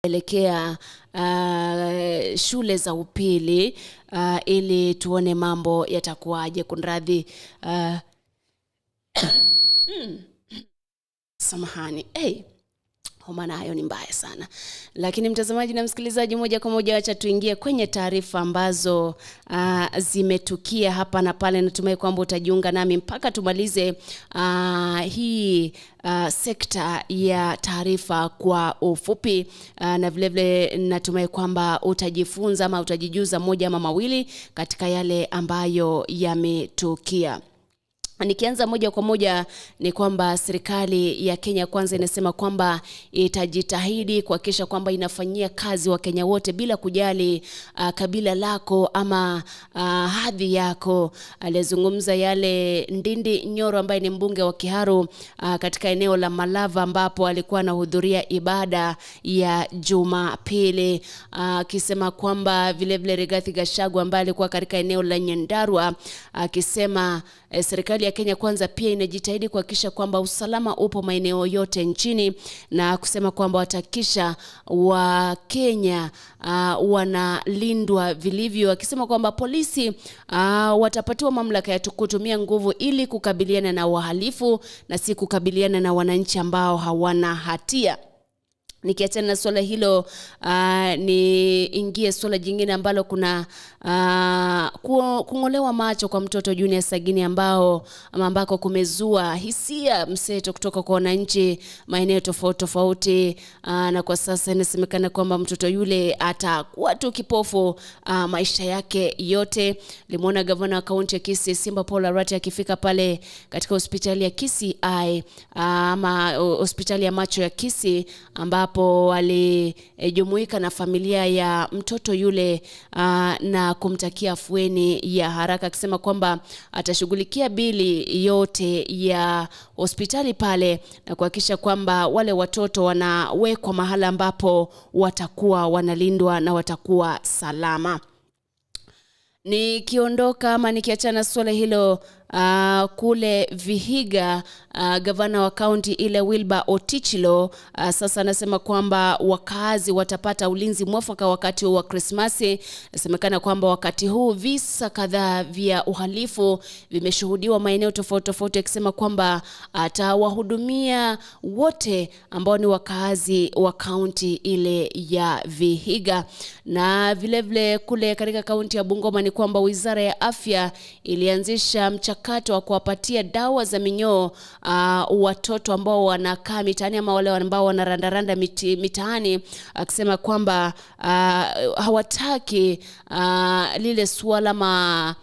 Elekea shule za upili ili tuone mambo yatakuwaje. Kunradhi, samahani, hey, homa nayo ni mbaya sana. Lakini mtazamaji na msikilizaji, moja kwa moja acha tuingie kwenye taarifa ambazo zimetukia hapa na pale. Natumai kwamba utajiunga nami mpaka tumalize hii sekta ya taarifa kwa ufupi, na vile vile natumai kwamba utajifunza ama utajijuza moja ama mawili katika yale ambayo yametukia. Nikianza moja kwa moja ni kwamba serikali ya Kenya Kwanza inasema kwamba itajitahidi kuhakikisha kwamba inafanyia kazi wa Kenya wote bila kujali kabila lako ama hadhi yako. Alizungumza yale Ndindi Nyoro ambaye ni mbunge wa Kiharu katika eneo la Malava ambapo alikuwa anahudhuria ibada ya Jumapili, akisema kwamba vile vile Rigathi Gachagua ambaye alikuwa katika eneo la Nyandarua akisema serikali ya Kenya Kwanza pia inajitahidi kuhakikisha kwamba usalama upo maeneo yote nchini, na kusema kwamba watahakikisha wa Kenya wanalindwa vilivyo, akisema kwamba polisi watapatiwa mamlaka ya kutumia nguvu ili kukabiliana na wahalifu na si kukabiliana na wananchi ambao hawana hatia. Nikiachana na swala hilo, niingie swala jingine ambalo kuna kungolewa macho kwa mtoto Junior Sagini ambako kumezua hisia mseto kutoka kwa wananchi maeneo tofauti tofauti, na kwa sasa inasemekana kwamba mtoto yule atakuwa tu kipofu maisha yake yote. Limuona gavana wa kaunti ya Kisii Simba Paul Arati akifika pale katika hospitali ya Kisii ama hospitali ya macho ya Kisii ambapo walijumuika na familia ya mtoto yule na kumtakia afueni ya haraka, akisema kwamba atashughulikia bili yote ya hospitali pale na kuhakikisha kwamba wale watoto wanawekwa mahala ambapo watakuwa wanalindwa na watakuwa salama. Nikiondoka ama nikiachana swala hilo, kule Vihiga, gavana wa kaunti ile Wilbur Otichilo sasa anasema kwamba wakazi watapata ulinzi mwafaka wakati wa Krismasi. Inasemekana kwamba wakati huu visa kadhaa vya uhalifu vimeshuhudiwa maeneo tofauti tofauti, akisema kwamba atawahudumia wote ambao ni wakazi wa kaunti ile ya Vihiga. Na vile vile kule katika kaunti ya Bungoma ni kwamba Wizara ya Afya ilianzisha mchakato wa kuwapatia dawa za minyoo watoto ambao wanakaa mitaani ama wale ambao wanarandaranda mitaani, akisema kwamba hawataki lile suala ma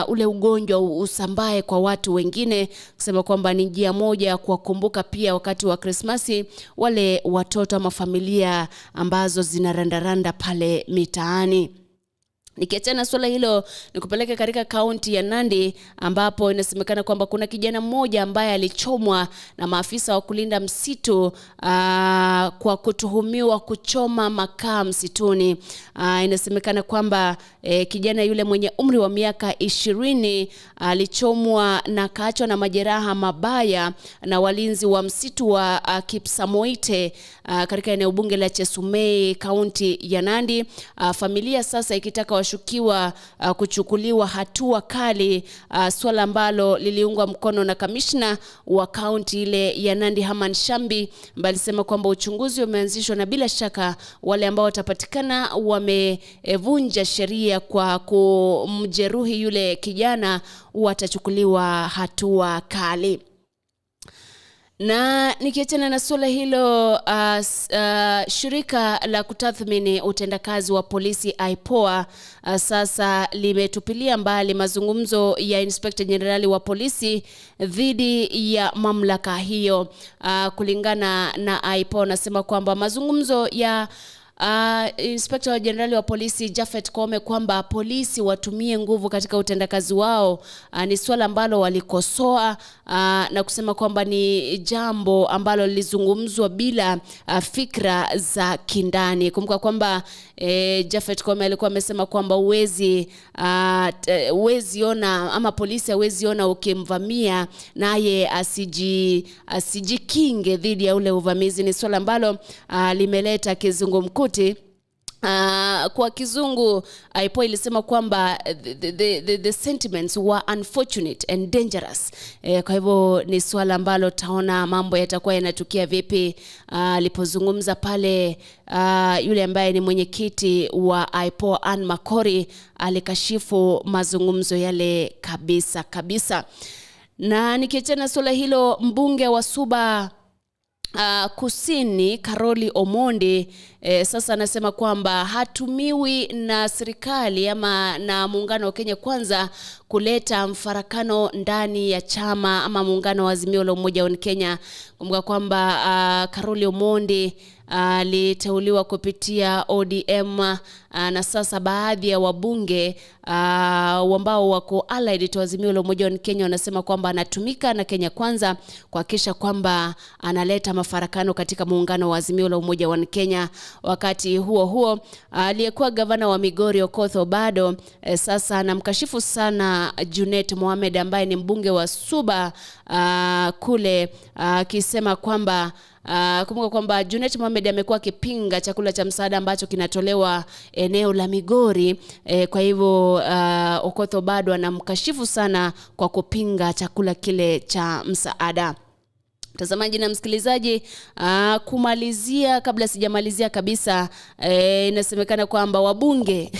ule ugonjwa usambae kwa watu wengine, kusema kwamba ni njia moja ya kuwakumbuka pia wakati wa Krismasi wale watoto ama familia ambazo zinarandaranda pale mitaani. Nikiachana swala hilo, nikupeleke katika kaunti ya Nandi ambapo inasemekana kwamba kuna kijana mmoja ambaye alichomwa na maafisa wa kulinda msitu kwa kutuhumiwa kuchoma makaa msituni. Inasemekana kwamba kijana yule mwenye umri wa miaka 20 alichomwa na kaachwa na majeraha mabaya na walinzi wa msitu wa Kipsamoite katika eneo bunge la Chesumei, kaunti ya Nandi. Familia sasa ikitaka washukiwa kuchukuliwa hatua kali, swala ambalo liliungwa mkono na kamishna wa kaunti ile ya Nandi Haman Shambi, ambaye alisema kwamba uchunguzi umeanzishwa na bila shaka wale ambao watapatikana wamevunja sheria kwa kumjeruhi yule kijana watachukuliwa hatua kali. Na nikiachana na swala hilo, shirika la kutathmini utendakazi wa polisi IPOA sasa limetupilia mbali mazungumzo ya Inspector Generali wa polisi dhidi ya mamlaka hiyo. Kulingana na IPOA, nasema kwamba mazungumzo ya Inspekta wa Jenerali wa Polisi Japhet Koome kwamba polisi watumie nguvu katika utendakazi wao, ni swala ambalo walikosoa na kusema kwamba ni jambo ambalo lilizungumzwa bila fikra za kindani. Kumbuka kwamba Japhet Koome alikuwa amesema kwamba huwezi ona ama polisi hawezi ona ukimvamia naye asijikinge dhidi ya ule uvamizi. Ni swala ambalo limeleta kizungumkuti. Kwa kizungu IPOA ilisema kwamba the sentiments were unfortunate and dangerous. Kwa hivyo ni swala ambalo taona mambo yatakuwa yanatukia vipi. Alipozungumza pale yule ambaye ni mwenyekiti wa IPOA Ann Makori alikashifu mazungumzo yale kabisa kabisa. Na nikiachana swala hilo, mbunge wa Suba Kusini Karoli Omondi sasa anasema kwamba hatumiwi na serikali ama na muungano wa Kenya Kwanza kuleta mfarakano ndani ya chama ama muungano wa Azimio la Umoja wa Kenya. Kumbuka kwamba Karoli Omondi aliteuliwa kupitia ODM, na sasa baadhi ya wabunge ambao wako allied to Azimio la Umoja wa Kenya wanasema kwamba anatumika na Kenya Kwanza kuhakikisha kwamba analeta mafarakano katika muungano wa Azimio la Umoja wa Kenya. Wakati huo huo, aliyekuwa gavana wa Migori Okoth Obado sasa anamkashifu sana Junet Mohamed ambaye ni mbunge wa Suba kule, akisema kwamba kumbuka kwamba Junet Mohamed amekuwa akipinga chakula cha msaada ambacho kinatolewa eneo la Migori. Kwa hivyo Okoth Obado anamkashifu sana kwa kupinga chakula kile cha msaada. Mtazamaji na msikilizaji, kumalizia kabla sijamalizia kabisa, inasemekana kwamba wabunge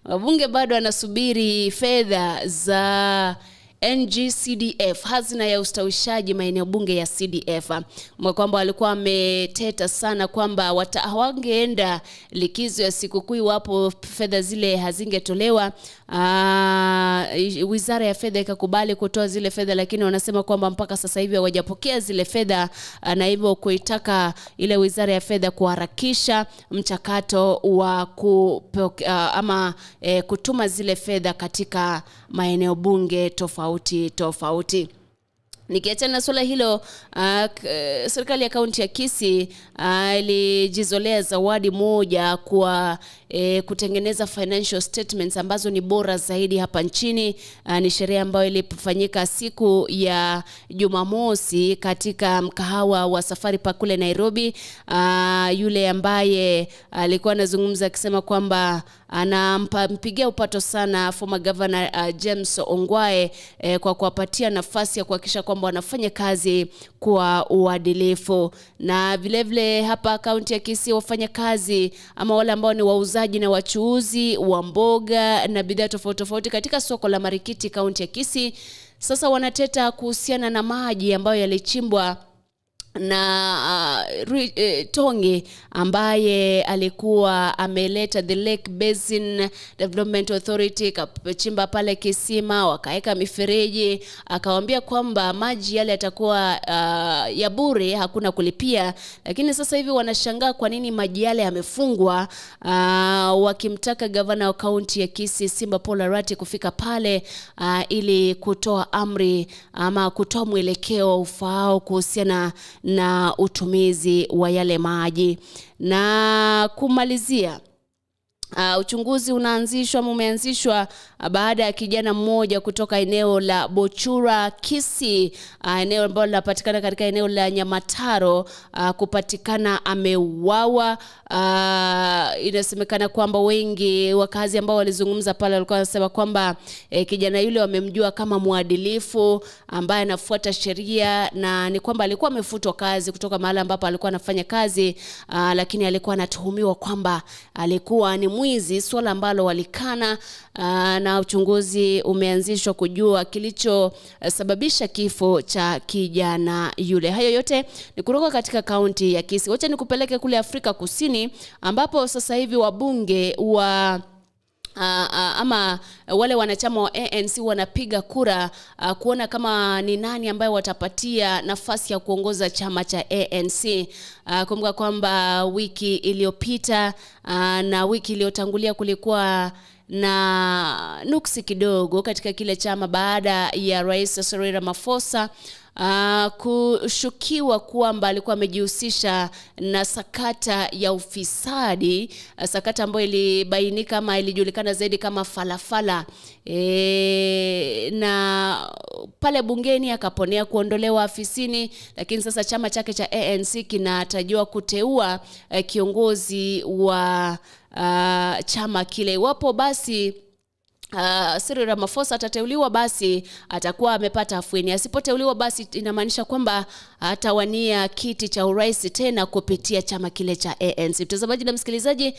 wabunge bado wanasubiri fedha za NGCDF, hazina ya ustawishaji maeneo bunge ya CDF. Kwamba walikuwa wameteta sana kwamba hawangeenda likizo ya sikukuu iwapo fedha zile hazingetolewa. Wizara ya Fedha ikakubali kutoa zile fedha, lakini wanasema kwamba mpaka sasa hivi hawajapokea zile fedha, na hivyo kuitaka ile Wizara ya Fedha kuharakisha mchakato wa kutuma zile fedha katika maeneo bunge tofauti tofauti. Nikiachana na swala hilo, serikali ya kaunti ya Kisii ilijizolea zawadi moja kwa kutengeneza financial statements ambazo ni bora zaidi hapa nchini. Ni sherehe ambayo ilifanyika siku ya Jumamosi katika mkahawa wa Safari Park kule Nairobi. Yule ambaye alikuwa anazungumza akisema kwamba anampigia upato sana former governor James Ongwae kwa kuwapatia nafasi ya kuhakikisha kwamba wanafanya kazi kwa uadilifu. Na vile vile hapa kaunti ya Kisii wafanya kazi ama wale ambao ni wauzaji na wachuuzi wa mboga na bidhaa tofauti tofauti katika soko la Marikiti kaunti ya Kisii sasa wanateta kuhusiana na maji ambayo yalichimbwa na Tongi ambaye alikuwa ameleta the Lake Basin Development Authority, kachimba pale kisima, wakaeka mifereji, akawaambia kwamba maji yale yatakuwa ya bure, hakuna kulipia. Lakini sasa hivi wanashangaa kwa nini maji yale yamefungwa, wakimtaka gavana wa kaunti ya Kisii Simba Paul Arati kufika pale ili kutoa amri ama kutoa mwelekeo ufaao kuhusiana na utumizi wa yale maji. Na kumalizia, uchunguzi unaanzishwa umeanzishwa baada ya kijana mmoja kutoka eneo la Bochura Kisii, eneo ambalo linapatikana katika eneo la Nyamataro, kupatikana ameuawa. Inasemekana kwamba wengi wakazi ambao walizungumza pale walikuwa wanasema kwamba kijana yule wamemjua kama mwadilifu ambaye anafuata sheria, na ni kwamba alikuwa amefutwa kazi kutoka mahali ambapo alikuwa anafanya kazi, lakini alikuwa anatuhumiwa kwamba alikuwa ni mwizi, swala ambalo walikana. Na uchunguzi umeanzishwa kujua kilichosababisha kifo cha kijana yule. Hayo yote ni kutoka katika kaunti ya Kisii. Wacha nikupeleke kule Afrika Kusini ambapo sasa hivi wabunge wa ama wale wanachama wa ANC wanapiga kura kuona kama ni nani ambaye watapatia nafasi ya kuongoza chama cha ANC. Kumbuka kwamba wiki iliyopita na wiki iliyotangulia kulikuwa na nuksi kidogo katika kile chama baada ya Rais Cyril Ramaphosa kushukiwa kwamba alikuwa amejihusisha na sakata ya ufisadi, sakata ambayo ilibainika ama ilijulikana zaidi kama falafala. Na pale bungeni akaponea kuondolewa afisini, lakini sasa chama chake cha ANC kinatarajiwa kuteua kiongozi wa chama kile. Iwapo basi Cyril Ramaphosa atateuliwa, basi atakuwa amepata afueni. Asipoteuliwa, basi inamaanisha kwamba atawania kiti cha urais tena kupitia chama kile cha ANC. Mtazamaji na msikilizaji,